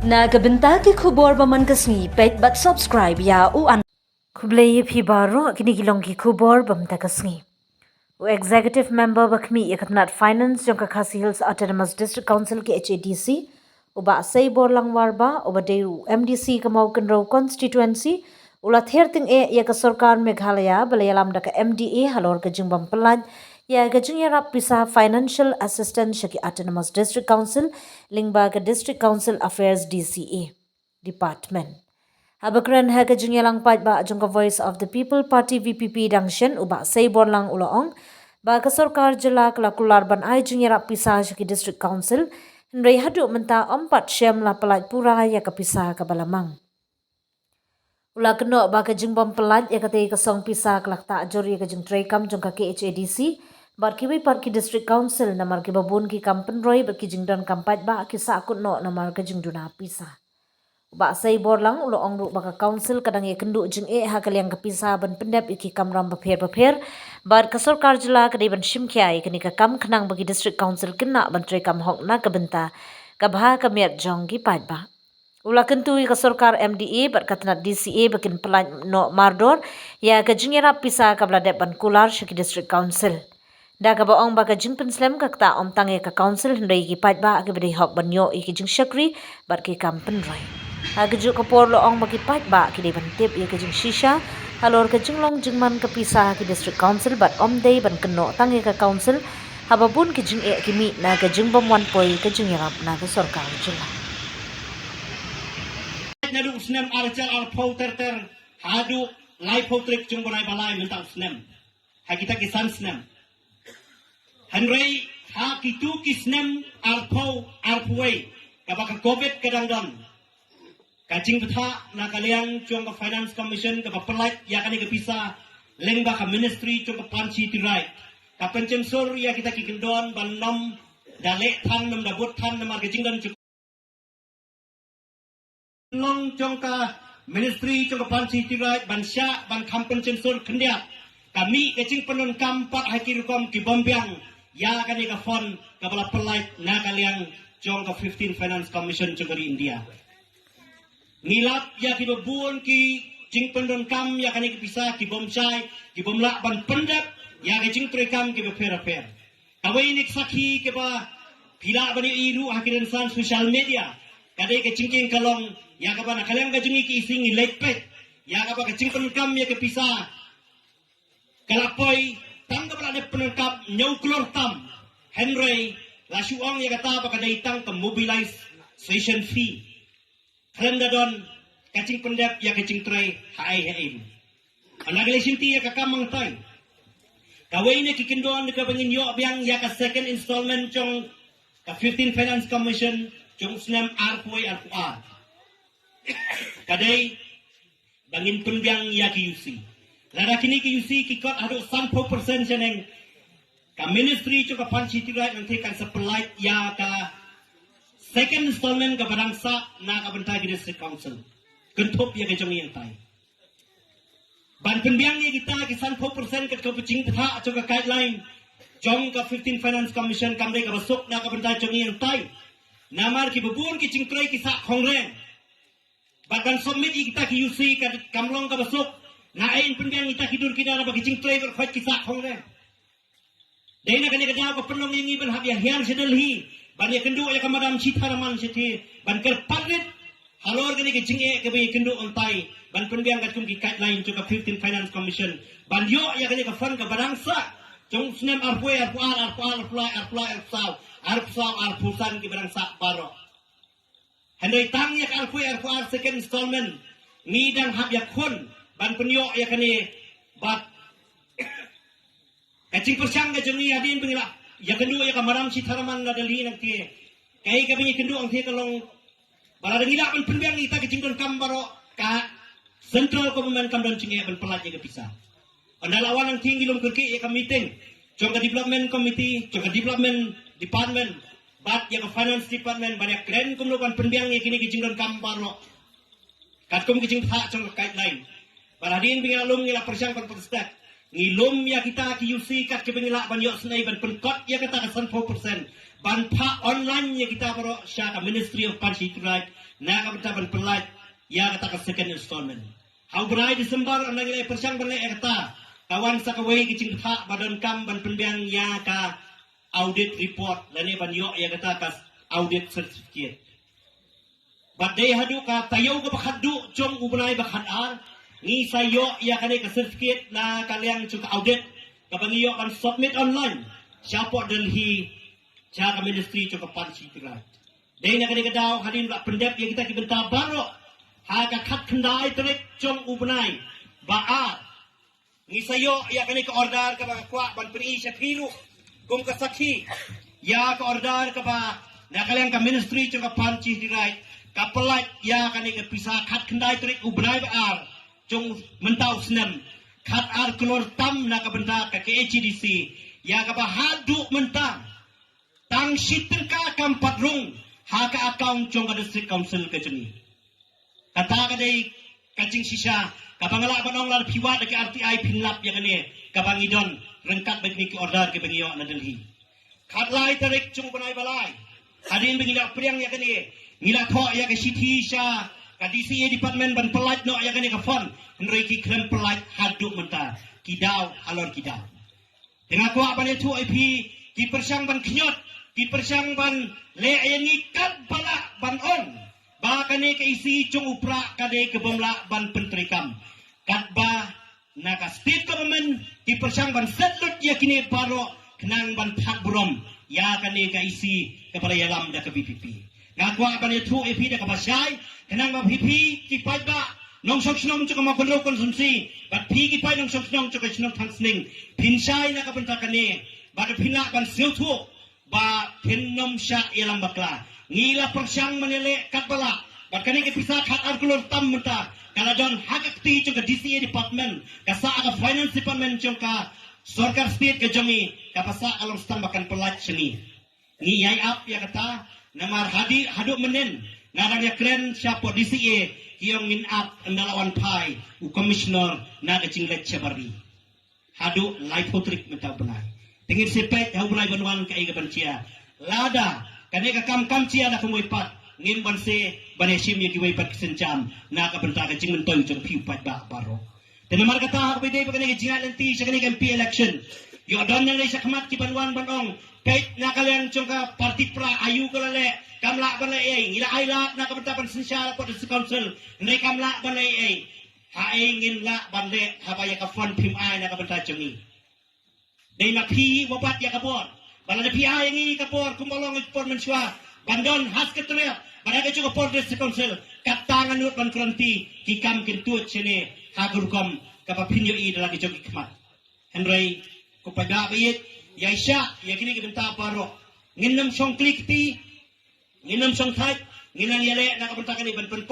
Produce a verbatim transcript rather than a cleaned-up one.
Na ka bynta ki khubor ba man ka sngi, peit bad subscribe ïa u an. Khublei ïa phi baroh, kine ki long ki khubor ba mynta ka sngi. U Executive Member ba khmih ïa ka tnat Finance jong ka Khasi Hills Autonomous District Council, K H A D C, u Bah Seiborlang Warbah, uba dei u M D C ka Mawkynrew Constituency, u la ther tyngeh ïa ka sorkar Meghalaya ba la ïalam da ka M D A halor ka jingbym pyllait ïa ka jingïarap pisa financial assistance sha ki Autonomous District Council lyngba ka District Council Affairs, D C A Department. Haba kren ha ka jingïalang paidbah jong ka Voice of the People Party, V P P, dang shen, u Bah Seiborlang u la ong ba ka sorkar jylla ka la kular ban ai jingïarap pisa sha ki District Council, hynrei haduh mynta ym pat shym la pyllait pura ïa ka pisa kaba la mang. U la kynnoh ba ka jingbym pyllait ïa katei ka song pisa ka la ktah jur ïa ka jingtreikam jong ka K H A D C bad kiwei pat ki District Council, namar kiba bun ki kam pynroi bad ki jingdonkam paidbah ki sahkut noh namar ka jingduna pisa. U Bah Seiborlang u la ong ruh ba ka Council ka dang ïakynduh jingeh ha ka liang ka pisa ban pyndep ïa ki kamram bapher bapher, bad ka sorkar jylla ka dei ban shim khia ïa kane ka kam khnang ba ki District Council kin lah ban treikam hok na ka bynta ka bha ka miat jong ki paidbah. U la kyntu ïa ka sorkar M D A bad ka tnat D C A ba kin pyllait noh mardor ïa ka jingïarap pisa kaba la dep ban kular sha ki District Council, da kaba ong ba ka jingpynslem ka ktah ym tang ïa ka Council hynrei ïa ki paidbah kiba dei hok ban ïoh ïa ki jingshakri bad ki kam pynroi. Ha kajuh ka por u la ong ba ki paidbah ki dei ban tip ïa ka jingshisha halor ka jinglong jingman ka pisa ha ki District Council bad ym dei ban kynnoh tang ïa ka Council, haba bun ki jingeh ki mih na ka jingbym wan poi ka jingïarap na ka sorkar jylla. Naduh u snem ar hajar arphew ter ter haduh laiphew tarik jong u bnai ba lai mynta u snem, ha kita ki san snem. Hynrei ha kitu ki snem arphew arphew wei, kaba ka Covid ka dang don, ka jingbthah na ka liang jong ka Finance Commission kaba pyllait ïa kane ka pisa lyngba ka Ministry jong ka Panchayati Raj ka pynshemsur ïa kita ki kyndon ban nym da leh than, nym da bud than namar ka jingdon jong, long jong ka Ministry jong ka Panchayati Raj ban shah ban kham pynshemsur khyndiat, ka mih ka jingpyndonkam pat ha ki rukom ki bym biang ïa kane ka fund kaba la pyllait na ka liang jong ka fifteen Finance Commission jong ka ri India. Ngi lap ïa kiba bun ki jingpyndonkam ïa kane ka pisa ki bym shai, ki bym lah ban pyndep ïa ka jingtreikam kiba pher bapher. Kawei na ki sakhi kiba phi lah ban ïohi ruh ha ki rynsan social media, ka dei ka jingkieng ka long ïa kaba na ka liang ka jong ngi ki EC ngi leit peit ïa kaba ka jingpyndonkam ïa ka pisa ka la poi tang kaba la dep pyndonkam hynñiew klur tam, hynrei la shu ong ïa kata ba ka dei tang ka mobilization fee. Khlem da don ka jingpyndep ïa ka jingtrei ha ei ha ei. Hynda ka lei shisha ïa ka kam hangtai, kawei na ki kyndon kaba ngin ïoh biang ïa ka second installment jong ka fifteen Finance Commission jong u snem arphew arphew ar, ka dei ba ngin pynbiang ïa ki U C. Lada kine ki U C ki kot haduh sanphew percent shaneng, ka Ministry jong ka Panchayati Raj nangta kan sa pyllait ïa ka second installment kaba dang sah na ka bynta ki District Council, kynthup ïa ka jong ngi hangtai. Ban pynbiang ïa kita ki sanphew percent kat ka jingpynthah jong ka guideline jong ka fifteen Finance Commission kam dei kaba suk na ka bynta jong ngi hangtai. Namar kiba bun ki jingtrei ki sah khongreng. Bad ban submit ïa kita ki U C ka kam long kaba suk. Na ei pynbiang ïa kita ki dur ki dar ba ki jingtrei bad khoit ki sah khongreng. Dei na kane ka daw ka pynlong ïa ngi ban hap ïa hiar sha Delhi ban ïakynduh ïa ka Madam Sitharaman shatei ban kyrpad rit halor kane ka jingeh kaba ïakynduh hangtai ban pynbiang katkum ki guideline jong ka fifteen Finance Commission ban ïoh ïa kane ka fund kaba dang sah jong u snem arphew arphew ar, arphew ar, arphew lai, arphew lai, arphew saw, arphew saw, arphew san kiba dang sah baroh. Hynrei tang ïa ka arphew arphew ar second installment ngi dang hap ïakhun ban pynïoh ïa kane bad ka jingpyrshang ka jong ngi hadien ba ngi la ïakynduh ïa ka Madam Sitharaman na Delhi nangta. Kaei kaba ngi ïakynduh hangta ka long ba lada ngi lah ban pynbiang ïa kita ki jingdonkam baroh ka central government kam don jingeh ban pyllait ïa ka pisa. Hynda la wan nangta ngi lum kyrkieh ïa ka meeting jong ka development committee, jong ka development department bad ïa ka finance department ban ïakren kumno ban pynbiang ïa kine ki jingdonkam baroh katkum ki jingpynthah jong ka guideline. Bad hadien ba ngi la lum ngi la pyrshang ban pynstep, ngi lum ïa kita ki U C kat kiba ngi lah ban ïohsngew ban pynkot ïa kata ka sanphew percent ban phah online ïa kita baroh sha ka Ministry of Panchayati Raj na ka bynta ban pynlait ïa kata ka second installment. Ha u bnai December, ynda ngi la pyrshang ban leh ïa kata, ka wan sa kawei ka jingbatai ba donkam ban pynbiang ïa ka audit report lane ban ïoh ïa kata ka audit certificate. Bad dei haduh ka taïew kaba khatduh jong u bnai ba khatar, ngi sa ïoh ïa kane ka certificate na ka liang jong ka audit kaba ngi ïoh ban submit online shapoh Delhi sha ka Ministry jong ka Panchayati Raj. Dei na kane ka daw, hadien ba la pyndep ïa kita ki bynta baroh, ha ka khatkhyndai tarik jong u bnai ba ar, ngi sa ïoh ïa kane ka order kaba nga kwah ban pyni sha phi ruh kum ka sakhi ïa ka order kaba na ka liang ka Ministry jong ka Panchayati Raj ka pynlait ïa kane ka pisa khatkhyndai tarik u bnai ba ar jong mynta u snem, khatar klur tam na ka bynta ka K H A D C, ïa kaba haduh mynta tang shi tyngka kam pat rung ha ka account jong ka District Council ka jong ngi. Kata ka dei ka jingshisha kaba nga lah ban ong, lada phi wad da ka R T I phin lap ïa kane kaba ngi don ryngkat bad kine ki order kiba ngi ïoh na Delhi. Khatlai tarik jong u bnai ba lai, hadien ba ngi la pdiang ïa kane, ngi la thoh ïa ka shithi sha ka D C A department ban pynlait noh ïa kane ka fund, hynrei ki khlem pynlait haduh mynta, ki daw halor ki daw. Te nga kwah ban ïathuh ïa phi, ki pyrshang ban khñiot, ki pyrshang ban leh ïa ngi katba lah ban ong ba kane ka E C jong u Prah ka dei ka bym lah ban pyntreikam. Katba na ka state government ki pyrshang ban set lut ïa kine baroh khnang ban thad burom ïa kane ka E C kaba la ïalam da ka V P P. Nga kwah ban ïathuh ïa phi da kaba shai, khnang ba phi, phi ki paidbah nongshong shnong jong ka Mawkynrew constituency bad phi ki paid nongshong shnong jong ka shnong Thangsning, phin shai na ka bynta kane bad phin lah ban sngewthuh ba phin nym shah ïalam bakla. Ngi la pyrshang ban ïaleh katba lah bad kane ka pisa khatar klur tam mynta ka la don ha ka kti jong ka D C A department, ka sah ha ka finance department jong ka sorkar state ka jong ngi, kaba sah ka long stamp ba kan pynlait sha ngi. Ngi ïai ap ïa kata, namar hadien haduh mynnin nga dang ïakren shapoh D C A, ki ong ngin ap ynda la wan phai u commissioner na ka jingleit shabar ri. Haduh laiphew tarik mynta u bnai, te ngin sa peit ha u bnai ban wan kaei kaban jia. Lada kane ka kam kam jia da kumwei pat, ngim banse ban ïashim ïa kiwei pat ki sienjam na ka bynta ka jingmyntoi jong phi u paidbah baroh. Te namar kata, ha kaba ïadei bad kane ka jingïaid lynti sha kane ka M P election, ïoh don nangne shakhmat kiban wan ban ong, peit na ka liang jong ka party Prah, aïu ka la leh, kam lah ban leh ei ei, ngi la ailad na ka bynta ban synshar hapoh District Council, hynrei kam lah ban leh ei ei. Ha ei ngin lah ban leh haba ïa ka fund phim ai na ka bynta jong ngi? Dei ma phi wa bat ïa ka bor. Ba lada phi ai ïa ngi ka bor kumba long ka por mynshuwa ban don ha Secretariat bad ha ka jong ka por District Council, kata nga nud ban guarantee ki kam kin tuid shane ha ka rukom kaba phin ïohi da la ki jong ki khmat. Hynrei ko paidbah ba ïeit, ïaishah ïa kine ki bynta baroh. Ngin nym shong kli kti, ngin nym shong thait, ngin nang ïaleh na ka bynta kane ban pynpoi